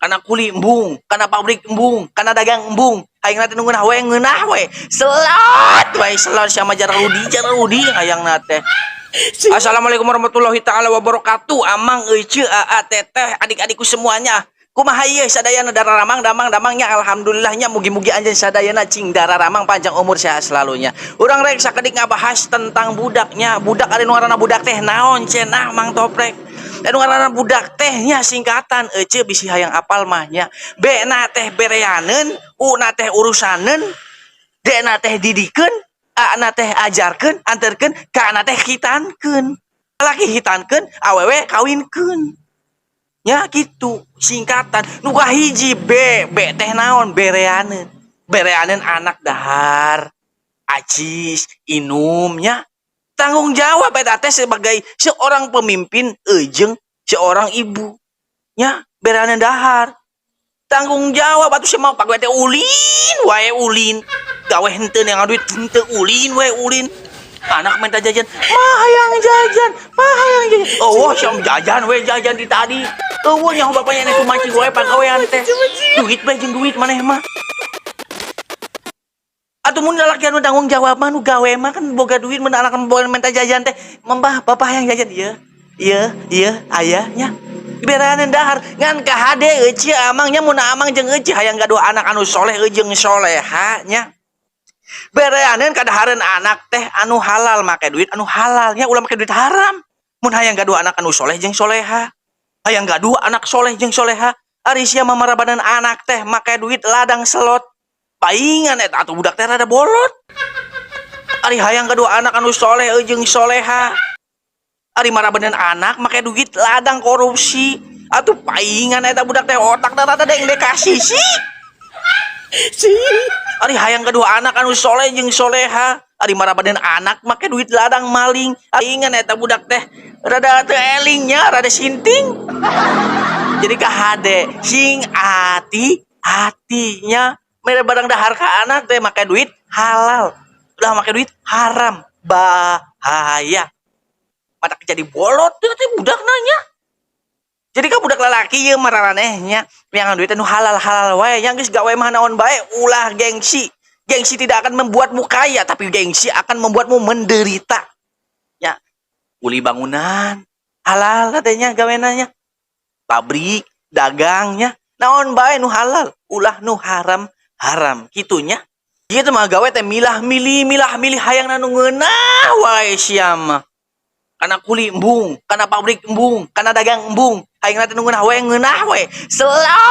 Kana kuli embung, kana pabrik embung, kana dagang embung. Hayang teh nu ngeunah we, ngeunah we. Selot wae, selot sama jararudi jararudi hayang teh. Assalamualaikum warahmatullahi taala wabarakatuh. Amang, ece, aa, teteh, adik-adikku semuanya. Kumaha ieu sadayana, dararamang damang damangnya? Alhamdulillahnya, mugi-mugi anjeun sadayana cing dararamang, panjang umur, sehat selalunya. Urang rek sakedik ngabahas tentang budaknya. Budak, ari nu ngaranna budak teh naon cenah, Mang Toprek? Dan nu ngaranna budak teh nya singkatan, ece, bisi hayang apal mah nya. B na teh bereaneun, U na teh urusaneun, D na teh didikeun, A na teh ajarkeun, anterkeun, K na teh khitankeun. Laki khitankeun, awewe kawinkeun. Ya gitu singkatan. Nu kahiji B, B teh naon? Bereaneun. Bereaneun anak dahar, acis, inumnya. Tanggung jawab eta teh sebagai seorang pemimpin ejeng seorang ibu. Ya, bereaneun dahar. Tanggung jawab atuh. Sia mah pagawe teh ulin wae ulin. Gawe henteu, yang duit henteu, ulin wae ulin. Anak minta jajan, "Mah, hayang jajan, mah, hayang jajan." Oh, siam jajan we jajan di tadi. Oh, nyaho bapaknya nek mancing wae pagawean teh. Duit bae jeung duit maneh mah. Atuh mun lalaki anu tanggung jawab mah, nu gawe mah kan boga duit, mun anak boga minta jajan teh, "Membah, bapak hayang jajan." Iya. Iya, ayahnya. Bereaneun dahar ngan kahade, euceu, amangnya, mun amang jeung euceu hayang gaduh anak anu soleh jeung soleha nya. Bereaneun kadahareun anak teh anu halal, make duit anu halal nya, ulah make duit haram. Mun hayang gaduh anak anu soleh jeung soleha. Hayang gaduh anak soleh jeung soleha. Ari sia mah marabanan anak teh make duit ladang selot. Paingan eta atuh budak teh rada bolot. Ari hayang gaduh anak anu soleh jeung soleha. Ari marabanan anak make duit ladang korupsi. Atuh paingan eta budak teh otak rada deng kasih sih. Ari hayang gaduh anak anu soleh jeung soleha. Ari marabanan anak make duit ladang maling. Paingan eta budak teh rada teu elingnya, rada sinting. Jadi kahade sing ati hatinya, mere barang dahar ka anak teh make duit halal. Ulah make duit haram, bahaya. Mata jadi bolot teh teh budak nanya. Jadi kan budak lalaki ieu mararanehnya yang duit anu halal-halal wae, yang geus gawe mah naon bae, ulah gengsi. Gengsi tidak akan membuatmu kaya, tapi gengsi akan membuatmu menderita. Ya, kuli bangunan halal katanya gawenanya. Pabrik, dagangnya, naon bae nu halal, ulah nu haram haram kitunya. Kitu mah gawe teh milah milih, milah milih, hayang nu ngeunah wae sia mah. Kana kuli embung, kana pabrik embung, kana dagang embung. Hayang teh nu ngeunah we, ngeunah we. Selot.